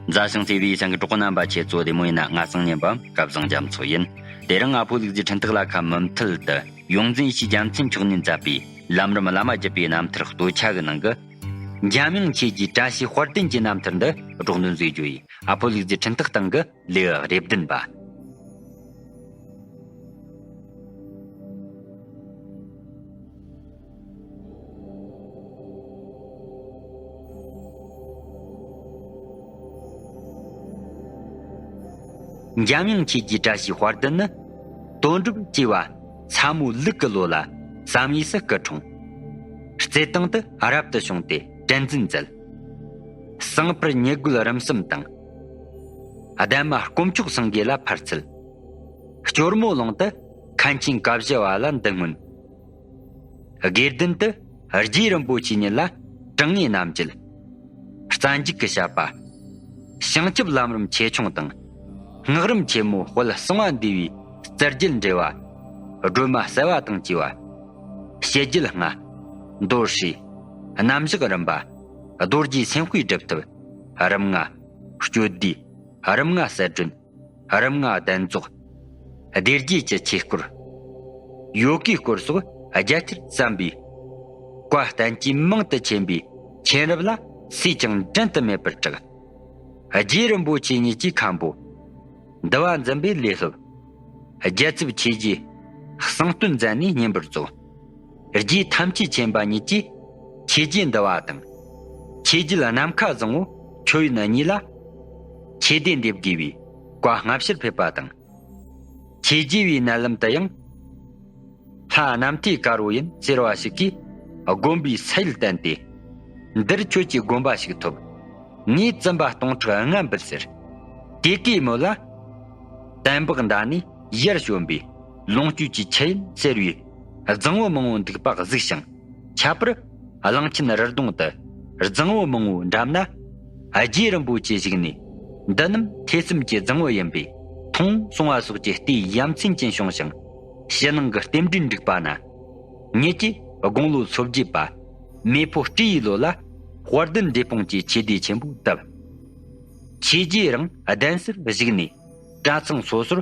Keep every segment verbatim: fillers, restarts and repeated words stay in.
མཛའ་ཞིང་བརྩེ་བའི་སེམས་ཀྱི་གྲོགས་པོ་རྣམ་པ། ཁྱེད་ཚོ་བདེ་མོ་ཡིན་ན། ང་སང་ཉན་པ་སྐལ་བཟང་རྒྱ་མཚོ་ཡིན། དེ་རིང་ཨ་ཕོ་ལུག་རྫིའི་འཕྲིན་ཐག་ལ་ཁ་མུ་མཐུད་དུ་ཡོངས་འཛིན་ཡེ་ཤེས་རྒྱལ་མཚན་མཆོག་ནས་མཛད་པའི་ལམ་རིམ་བླ་མ་བརྒྱུད་པའི་རྣམ་ཐར་སྟོད་ཆ་གི་ནང་གི། འཇམ་དབྱངས་ཆོས་རྗེའི་བཀྲ་ཤིས་དཔལ་ལྡན་གྱི་རྣམ་ཐར་འདི་སྒྲོག་འདོན་བཟོས་རྒྱུ་ཡིན། ཨ་ཕོ་ལུག་རྫིའི་འཕྲིན་ཐག་སྟེང་གི་ལེའུ་རེ་བདུན་པ། འཇམ་དབྱངས་ཆོས་རྗེའི་བཀྲ་ཤིས་དཔལ་ལྡན་ནི། དོན་གྲུབ་ཅེས་པ་ས་མོ་ལུག་གི་ལོ་ལ་བསམ་ཡས་སུ་སྐུ་འཁྲུངས། བརྩེ་ཐང་དུ་རབ་ཏུ་བྱུང་སྟེ་དྲན་འཛིན་མཛད། གསང་ཕུར་ཉེ་རྒུད་རིམ་གསུམ་དང་། གདན་མ་དཀོན་མཆོག་སེང་གེ་ལ་ཕར་ཚུད། སྐྱོར་མོ་གླིང་དུ་མཁན་ཆེན་བཀའ་བཞི་པ་ལ་འདུ་སྔོན། དགེ་ལྡན་དུ་རྗེ་རིན་པོ་ཆེ་ཉིད་ལ་དྲང་ངེས་རྣམ་འབྱེད། རྩ་འཇུག་གི་བཤད་པ། བྱང་ཆུབ་ལམ་རིམ་ཆེ་ཆུང་དང་། སྔགས་རིམ་ཆེན་མོ་དཔལ་གསང་བ་འདུས་པའི་རྩ་རྒྱུད་འགྲེལ་བ། སྒྲོན་མ་གསལ་བ་དང་བཅས་པ། དཔྱད་རྒྱུད་ལྔ། མདོར་བྱས། རྣམ་གཞག་རིམ་པ། རྡོ་རྗེ་སེམས་དཔའི་སྒྲུབ་ཐབས། རིམ་ལྔ། གཅོད་བསྡུས། རིམ་ལྔ་གསལ་སྒྲོན། རིམ་ལྔ་གདན་རྫོགས། སྡེ་རྒྱས་ཀྱི་ཆོས་སྐོར། ཡོ་གའི་སྐོར་སོགས་རྒྱ་ཆེར་བརྩམས་པའི། བཀའ་བསྟན་བཅོས་མང་དུ་མཁྱེན་པའི་མཁྱེན་རབ་ལ་སུས་ཀྱང་འགྲན་དུ་མེད་པར་གྲགས། རྗེ་རིན་པོ་ཆེ་ཉིད་ཀྱི་མཁན་པོ། འདུལ་བ་འཛིན་པའི་ལས་སློབ། རྒྱལ་ཚབ་ཆོས་རྗེ་གསང་སྟོན་མཛད་ནས་བསྙེན་པར་རྫོགས། རྗེ་ཐམས་ཅད་མཁྱེན་པ་ཉིད་ཀྱིས་ཆོས་རྗེ་འདུལ་བ་དང་། ཆོས་རྒྱལ་ནམ་མཁའ་བཟང་པོ་ཆོས་དབྱིངས་གཉིས་ལ་ཆོས་སྡེ་འདེབས་དགོས་པའི་བཀའ་སྔ་ཕྱིར་ཕེབས་པ་དང་། ཆོས་རྗེ་བའི་མནལ་ལམ་དུ་ཡང་། ལྷ་རྣམ་ཐོས་དཀར་པོ་ཡིན་ཟེར་བ་ཞིག་གིས་དགོན་པའི་ས་ཡུལ་བསྟན་ཏེ། འདིར་ཁྱོད་ཀྱི་དགོན་པ་ཞིག་ཐོབ། ངས་བཙུན་པ་སྟོང་ཕྲག་ལྔ་འབུལ་ཟེར། དེ་གའི་མོད་ལ། དན་འབག་མདའ་ནས་ཡར་བྱོན་པའི་ལོངས་སྤྱོད་ཀྱི་ཆུ་ཡིན་ཟེར་བའི་རྫིང་བུ་མང་པོ་འདུག་པ་གཟིགས་ཤིང་། ཁྱད་པར་གླང་ཆེན་རི་གདོང་དུ་རྫིང་བུ་མང་པོའི་འགྲམ་ན་རྗེ་རིན་པོ་ཆེ་བཞུགས་ནས། འདི་རྣམས་ཐོས་བསམ་གྱི་རྫིང་བུ་ཡིན་པས་མཐོང་གསུང་བ་སོགས་ཀྱི་ལྟས་ཡ་མཚན་ཅན་བྱུང་ཞིང་། ཕྱི་ནང་གི་རྟེན་འབྲེལ་འགྲིག་པ་ན། ཉིད་ཀྱི་དགུང་ལོ་སོ་བརྒྱད་པ་མེ་ཕོ་སྤྲེའུའི་ལོ་ལ་དཔལ་ལྡན་འབྲས་སྤུངས་ཀྱི་ཆོས་སྡེ་ཆེན་པོ་བཏབ། ཆོས་རྗེ་རང་གདན་སར་བཞུགས་ནས་གྲྭ་ཚང་སོ་སོར་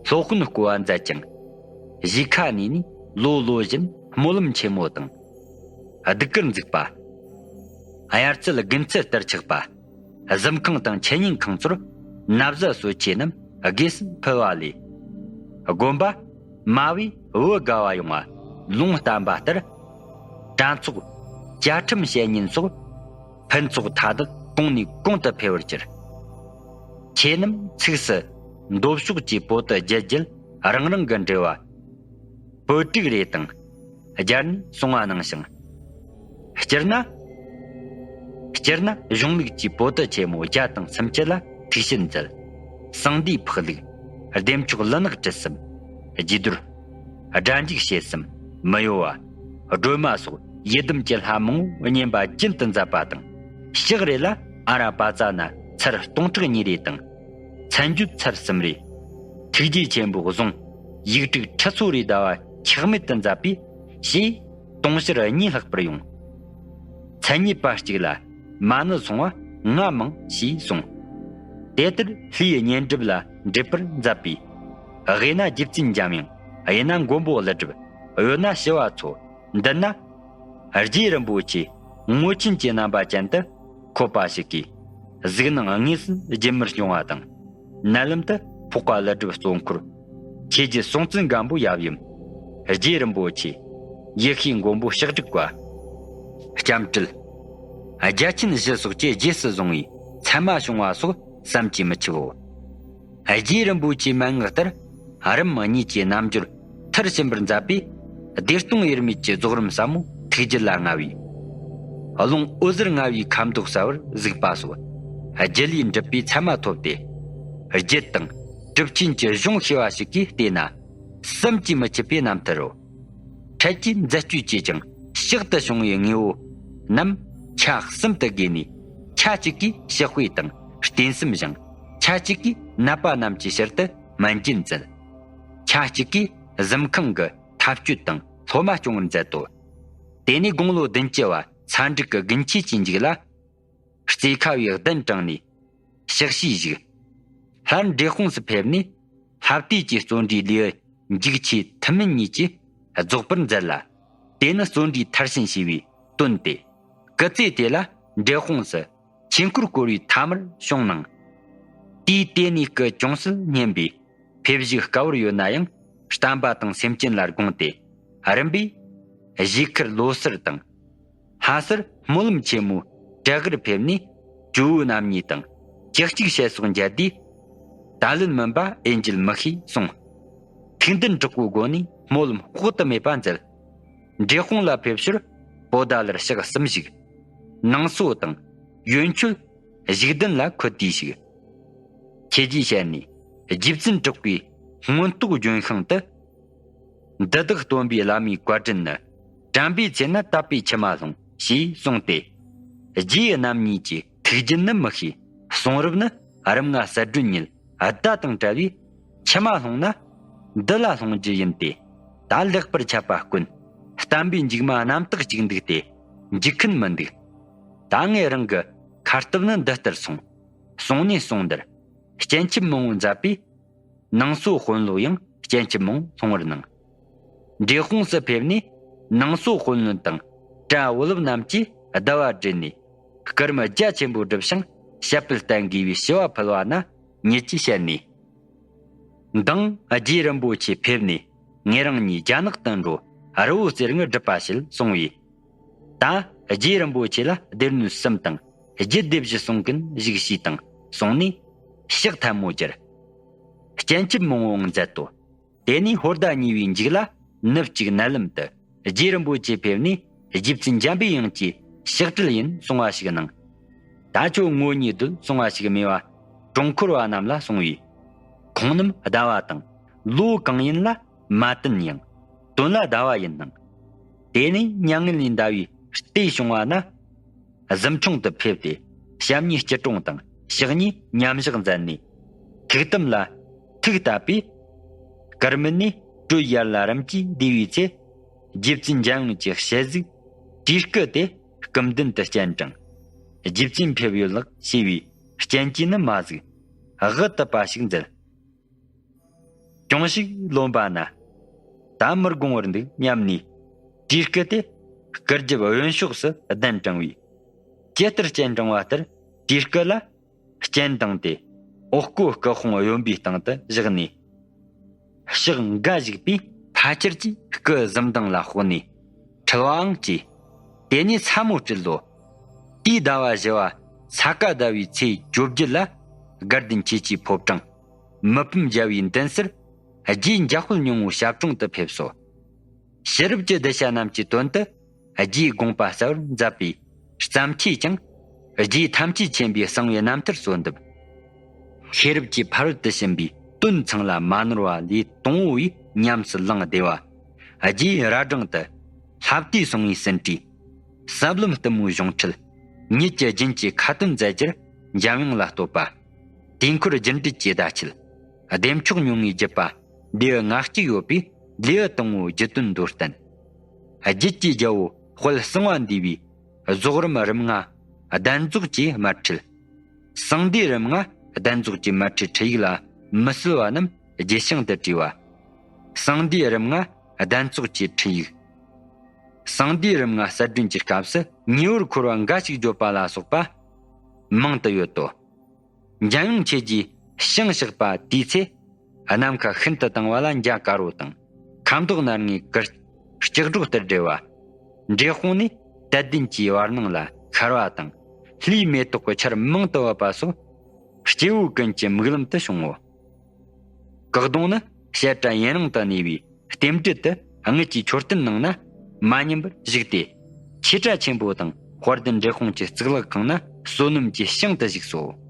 སློབ་དཔོན་བསྐོ་བ་མཛད་ཅིང་། གཞིས་ཁ་ནས་ནི་ལོ་ལོ་བཞིན་སྨོན་ལམ་ཆེན་མོ་དང་། གདུགས་དཀར་འཛུགས་པ། དབྱར་ཚལ་དགུན་ཚལ་ལྟར་ཆགས་པ། གཟིམ་ཁང་དང་འཆད་ཉན་ཁང་ཚོར་ན་བཟའ་གསོལ་ཆས་རྣམས་དགོས་སུ་ཕུལ་བ་ལས། དགོན་པ་མ་བའི་བུ་དགའ་བ་ཡོང་བ་ལུང་བསྟན་པ་ལྟར། གྲྭ་ཚོགས་བཅའ་ཁྲིམས་བཤད་ཉན་སོགས་ཕུན་ཚོགས་མཐའ་དག་གོང་ནས་གོང་དུ་འཕེལ་བར་གྱུར། ཁྱེད་རྣམས་ཚིགས་སུ་མདོ་ཕྱོགས་ཀྱི་པོ་ཏི་རྒྱུད་རྒྱུད་རང་རང་གི་འགྲེལ་བ། པོད་དྲུག་རེ་དང་སྦྱར་ནས་གསུང་བ་གནང་ཞིང་། སྤྱིར་ན། སྤྱིར་ན་གཞུང་ལུགས་ཀྱི་པོ་ཏི་ཆེན་མོ་བརྒྱ་དང་སུམ་ཅུ་ལ་ཐུགས་བཞེད་མཛད། གསང་འདུས་འཕགས་ལུགས། བདེ་མཆོག་ལུས་ནག་དྲི་གསུམ། རྒྱས་བསྡུས། སྒྲ་འཇུག་བྱེད་གསུམ། མི་གཡོ་བ། སྒྲོན་མ་སོགས་ཡི་དམ་གྱི་ལྷ་མང་པོ་བསྙེན་པ་རྒྱུན་དུ་མཛད་པ་དང་། ཕྱག་རེ་ལ་ཨ་ར་པ་ཙ་ན་ཚར་སྟོང་ཕྲག་གཉིས་རེ་དང་། མཚན་བརྗོད་ཚར་གསུམ་རེ། ཐུགས་རྗེ་ཆེན་པོའི་གཟུངས་ཡིག་དྲུག་ཁྲི་ཚོ་རེ་བཟླ་བ་ཆག་མེད་དུ་མཛད་པས་ཞེས་དུང་ཕྱུར་གཉིས་ལྷག་པར་ཡོང་། མཚན་ཉིད་པ་གཅིག་ལ་མ་ཎི་སོང་བ་ལྔ་མང་ཞེས་གསུངས། དེ་ལྟར་ལྷའི་བསྙེན་སྒྲུབ་ལ་འདྲེས་པར་མཛད་པས། དབུས་ན་རྗེ་བཙུན་འཇམ་དབྱངས། གཡས་ན་མགོན་པོ་ཀླུ་སྒྲུབ། གཡོན་ན་ཞི་བ་འཚོ། མདུན་ན་རྗེ་རིན་པོ་ཆེ་ངོར་ཆེན་གྱི་རྣམ་པ་ཅན་དུ་འཁོད་པ་ཞིག་གིས། གཟིགས་སྣང་དངོས་སུ་རྒྱུན་མར་བྱུང་བ་དང་། མནལ་ལམ་དུ་འཕགས་པ་ཀླུ་སྒྲུབ་གཙོ་འཁོར། ཆོས་རྗེ་སྲོང་བཙན་སྒམ་པོ་ཡབ་ཡུམ། རྗེ་རིན་པོ་ཆེ། ཡེ་ཤེས་མགོན་པོ་ཕྱག་དྲུག་པ། ལྕམ་དྲལ། རྒྱལ་ཆེན་བཞི་སོགས་ཀྱིས་རྗེས་སུ་བཟུང་བའི་མཚན་མ་བྱུང་བ་སོགས་བསམ་གྱིས་མི་ཁྱབ་བོ། རྗེ་རིན་པོ་ཆེའི་མན་ངག་ལྟར་རིམ་གཉིས་ཀྱི་རྣལ་འབྱོར་མཐར་ཕྱིན་པར་མཛད་པས། བདེ་སྟོང་དབྱེར་མེད་ཀྱི་རྫོགས་རིམ་ཟབ་མོ་ཐུགས་རྒྱུད་ལ་མངའ་བའི། ཀློང་འོད་ཟེར་མངའ་བའི་ཁ་མདོག་གསལ་བར་གཟིགས་པ་སོགས། རྒྱུད་ལས་འགྲུབ་པའི་མཚན་མ་ཐོབ་སྟེ། རྒྱུད་དང་གྲུབ་ཆེན་གྱི་གཞུང་ཤེས་པ་ཞིག་གིས་བལྟས་ན། བསམ་གྱིས་མི་ཁྱབ་པའི་རྣམ་ཐར་རོ། འཕྲལ་གྱི་མཛད་སྤྱོད་ཀྱིས་ཀྱང་ཕྱག་ཏུ་བྱུང་བའི་དངོས་པོ་རྣམས་ཆ་གསུམ་དུ་བགོས་ནས། ཆ་གཅིག་གིས་ཕྱག་དཔེ་དང་རྟེན་གསུམ་བཞེངས། ཆ་གཅིག་གིས་ནད་པ་རྣམས་ཀྱི་ཕྱིར་དུ་སྨན་སྦྱིན་མཛད། ཆ་གཅིག་གིས་གཟིམ་ཁང་གི་ཐབ་སྤྱོད་དང་སློབ་མ་སྐྱོང་བར་མཛད་དོ། དེ་ནས་དགུང་ལོ་བདུན་ཅུ་བ་ཚ་འབྲུག་གི་དགུན་ཆོས་ཀྱི་མཇུག་ལ། རྩེ་ཁ་བའི་གདན་དྲངས་ནས། ཕྱག་བྱས་བཞུགས། སླར་འབྲས་སྤུངས་སུ་ཕེབས་ནས། ལྷ་བལྟས་ཀྱི་བརྩོན་འགྲུས་ལེའུ་འཇུག་ཆེ་ཐུན་མིན་གཉིས་ཀྱིས་རྫོགས་པར་མཛད་ལ། དེ་ནི་བརྩོན་འགྲུས་མཐར་ཕྱིན་ཞེས་པའི་དོན་ཏེ། སྐུ་ཚེ་དེ་ལ་འབྲས་སྤུངས་སུ་ཆོས་འཁོར་བསྐོར་བའི་མཐའ་མར་བྱུང་སྣང་། དུས་དེ་ནས་སྐུ་ཅུང་ཟད་སྙན་པས་ཕེབས་བཞུགས་དཀའ་བར་ཡོད་ན་ཡང་། བསྟན་པ་དང་སེམས་ཅན་ལ་དགོངས་ཏེ། རིམ་པས་གཞིས་ཁར་ལོ་སར་དང་། ལྷ་སར་སྨོན་ལམ་ཆེན་མོའི་བྲག་གར་ཕེབས་ནས། ཇོ་བོ་རྣམ་གཉིས་དང་ཅག་གཅིག་ཞལ་སོགས་མཇལ་དུས། ད་ལན་མིན་པ་ཨེ་འབྱེད་མི་ཤེས་གསུངས། ཐུགས་འདུན་དྲག་པོའི་སྒོ་ནས་སྨོན་ལམ་དཔག་ཏུ་མེད་པ་མཛད། འབྲས་སྤུངས་ལ་ཕེབས་ཞོར་པོ་ཏཱ་ལར་ཞག་གསུམ་བཞུགས། ནང་སོ་དང་ཡོན་མཆོད་བཞུགས་གདན་ལ་འཁོད་དུས་ཤིག་ཁྱེད་ཀྱི་ཞལ་ནས་རྗེ་བཙུན་གྲགས་པའི་མངོན་རྟོགས་ལྗོན་ཤིང་དུ། འདི་དག་སྟོན་པའི་བླ་མའི་བཀའ་དྲིན་ནི། དྲན་པའི་ཚེ་ན་དད་པའི་མཆི་མ་ལྷུང་། ཞེས་གསུངས་ཏེ། རྗེ་རྣམ་གཉིས་ཀྱི་ཐུགས་རྒྱུད་ནི་མི་ཤེས། གསུང་རབ་ནི་རིམ་ལྔ་གསལ་སྒྲོན་ཉིད་བརྡ་དང་བྲལ་བས། མཆི་མ་ལྷུང་ན་འདི་ལ་ལྷུང་རྒྱུ་ཡིན་ཏེ། ད་ལེགས་པར་འཆད་པ་དཀོན། བསྟན་པའི་མཇུག་མ་རྣམ་དག་ཅིག་འདུག་སྟེ། འཇིགས་མཁན་མི་འདུག་ད་ངས་རང་གི་ཁ་སྟབས་ནི་འདི་ལྟར་སོང་། གསུངས་ནས་གསུང་འདིར། སྤྱན་ཆབ་མང་པོ་མཛད་པས། ནང་སོ་དཔོན་སློབ་ཡང་སྤྱན་ཆབ་མང་སློང་བར་གནང་། འབྲས་སྤུངས་སུ་ཕེབས་ནས། ནང་སོ་དཔོན་སློབ་དང་གྲྭ་བུ་སློབ་རྣམས་ཀྱིས་ཟླ་བ་བསྒྲིལ་ནས། སྐར་མ་རྒྱ་ཆེན་པོ་བསྒྲུབས་ཤིང་། བཤད་པའི་གཏན་དགེ་བའི་བྱ་བ་ཕུལ་བ་ན། ཉིད་ཀྱི་ཞལ་ནས། མདང་རྗེ་རིན་པོ་ཆེ་ཕེབས་ནས། ངེད་རང་གཉིས་རྒྱ་ནག་ཏུ་འགྲོ། རི་བོ་རྩེ་ལྔར་སྒྲུབ་པ་བྱེད་གསུང་བས། ད་རྗེ་རིན་པོ་ཆེ་ལ་སྡེ་སྣོད་གསུམ་དང་རྒྱུད་སྡེ་བཞི་གསུང་གིན་བཞུགས་ཞེས་དང་གསུངས་ནས། ཕྱག་ཐལ་མོ་སྦྱར། སྤྱན་ཆབ་མང་པོའང་མཛད་དོ། དེ་ནས་ཧོར་ཟླ་གཉིས་པའི་མཇུག་ལ། ནུབ་གཅིག་ནད་ལམ་དུ་རྗེ་རིན་པོ་ཆེ་ཕེབས་ནས། རྗེ་བཙུན་འཇམ་པའི་དབྱངས་ཀྱི་ཕྱག་བྲལ་ཡིན་གསུང་བ་ཞིག་གནང་། ད་ཁྱོད་ངོ་གཉིས་སྡོད་གསུང་བ་ཞིག་སྨྲས་པ། དྲུང་འཁོར་བ་རྣམས་ལ་གསུང་བས། ཁོང་རྣམས་ཟླ་བ་དང་ལོ་གང་ཡིན་ལ་མ་བསྟུན་ཡང་། དོན་ལ་ཟླ་བ་ཡིན་སྣང་། དེ་ནས་མྱ་ངན་ལས་འདའ་བའི་ལྟས་བྱུང་བ་ན། གཟིམ་ཆུང་དུ་ཕེབས་ཏེ། ཞབས་གཉིས་སྐྱིལ་ཀྲུང་དང་ཕྱག་གཉིས་མཉམ་བཞག་མཛད་ནས། ཐུགས་དམ་ལ་ཐུགས་བཏབ་པས། སྐར་མི་ནས་དྲོ་ཡར་ལ་རིམ་གྱིས་འདས་པའི་ཚེ། རྗེ་བཙུན་འཇམ་དབྱངས་ཀྱི་ཞལ་གཟིགས། བྲིས་སྐུ་དེ་སྐུ་མདུན་དུ་སྤྱན་དྲངས། རྗེ་བཙུན་ཕེབས་ཡོད་ལགས་ཞེས་པའི་སྤྱན་གྱིས་ནི་མ་གཟིགས། དབུ་དུད་པ་ཞིག་མཛད། ཅུང་ཞིག་ལོན་པ་ན། ད་མི་དགོངས་པར་འདུག་སྙམ་ནས། བྲིས་སྐུ་དེ་སྐུ་རྒྱབ་གཡོན་ཕྱོགས་སུ་གདན་དྲངས་པས། ཇི་ལྟར་སྤྱན་དྲངས་པ་ལྟར་བྲིས་སྐུ་ལ་སྤྱན་དྲངས་ཏེ། འོག་སྐོར་སྐུ་དཔུང་གཡོན་པའི་སྟེང་དུ་བཞག་ནས། ཕྱག་འགའ་ཞིག་པས་ཕལ་ཆེར་གྱིས་སྐུ་གཟིམ་སྡོང་ལ་ཕོག་ནས་འཁྲིལ་བའང་བཅས། དེ་ནས་ས་མོ་སྤྲུལ་ལོ། དེའི་ཟླ་བ་བཞི་བ་ས་ག་ཟླ་བའི་ཚེས་བཅོ་བརྒྱད་ལ། དགའ་ལྡན་ཁྱེད་ཀྱི་ཕོ་བྲང་། མི་ཕམ་རྒྱལ་བའི་མདུན་སར། རྗེ་འཇམ་དཔལ་སྙིང་པོའི་ཞབས་དྲུང་དུ་ཕེབས་སོ། ཕྱི་རབས་ཀྱི་གདུལ་བྱ་རྣམས་ཀྱི་དོན་དུ། རྗེའི་དགོངས་པ་གསལ་བར་མཛད་པའི་བརྩམས་ཆོས་ཀྱང་། རྗེ་ཐམས་ཅད་མཁྱེན་པའི་གསང་བའི་རྣམ་ཐར་གསོལ་འདེབས། ཤེས་རབ་ཀྱི་ཕ་རོལ་ཏུ་ཕྱིན་པའི་དོན་ཚང་ལ་མ་ནོར་བ་ལས་དང་པོ་བའི་ཉམས་སུ་བླངས་བདེ་བ། རྗེའི་རྭ་སྒྲེང་དུ་ལྷ་བལྟས་གསུང་བའི་ཟིན་བྲིས། ཟབ་ལམ་གཏུམ་མོའི་གཞུང་ཁྲིད། ཉིད་ཀྱི་རྒྱུན་གྱི་ཁ་ཏོན་མཛད་རྒྱུར་འཇམ་དབྱངས་ལ་བསྟོད་པ། དུས་འཁོར་རྒྱུན་འགྲེལ་གྱི་བརྡ་ཆད། བདེ་མཆོག་ཉུང་ངུའི་བརྒྱུད་པ། ལེའུ་ང་གཅིག་ཡོད་པས་ལེའུ་དང་པོའི་བརྒྱུད་དོན་མདོར་བསྟན། རྒྱུད་ཀྱི་རྒྱལ་པོ་དཔལ་གསང་བ་འདུས་པའི་རྫོགས་རིམ་རིམ་ལྔ་གདན་རྫོགས་ཀྱི་དམར་ཁྲིད། གསང་འདུས་རིམ་ལྔ་གདན་རྫོགས་ཀྱི་དམར་ཁྲིད་ཁྲིད་ཡིག་ལ་མི་གསལ་བ་རྣམས་རྒྱས་བྱང་དུ་བྲིས་པ། གསང་འདུས་རིམ་ལྔ་གདན་རྫོགས་ཀྱི་ཁྲིད་ཡིག། གསང་འདུས་རིམ་ལྔ་གསལ་སྒྲོན་གྱི་སྐབས་སུ་ཉེ་བར་འཁོར་བ་འགའ་ཞིག་བརྗོད་པ་ལ་སོགས་པ་མང་དུ་ཡོད་དོ། འཇམ་དབྱངས་ཁྱེད་ཀྱིས་ཞིང་གཤེགས་པ་དེའི་ཚེ། ནམ་མཁའ་ཤིན་ཏུ་དྭངས་པ་ལ་འཇའ་དཀར་པོ་དང་། ཁ་མདོག་སྣར་ལྔའི་གུར་ལྕགས་སྒྲོག་ལྟར་བསྒྲིལ་བ། འབྲས་སྤུངས་ནས་དད་ལྡན་གྱི་བར་སྣང་ལ་ཤར་བ་དང་། ལྷའི་མེ་ཏོག་གི་ཆར་མང་དུ་བབས་པ་སོགས། སྐྱེ་བོ་ཀུན་གྱི་མིག་ལམ་དུ་བྱུང་ངོ་། སྐུ་གདུང་ནི་བཤད་གྲྭ་ཡུན་རིང་དུ་གནས་པའི་རྟེན་འབྲེལ་དུ། དངུལ་གྱི་མཆོད་རྟེན་ནང་ན་མ་ཉམས་པར་བཞུགས་ཏེ། ཆོས་གྲྭ་ཆེན་པོ་དང་དཔལ་ལྡན་འབྲས་སྤུངས་ཀྱི་གཙུག་ལག་ཁང་ན་བསོད་ནམས་ཀྱི་ཞིང་དུ་བཞུགས་སོ།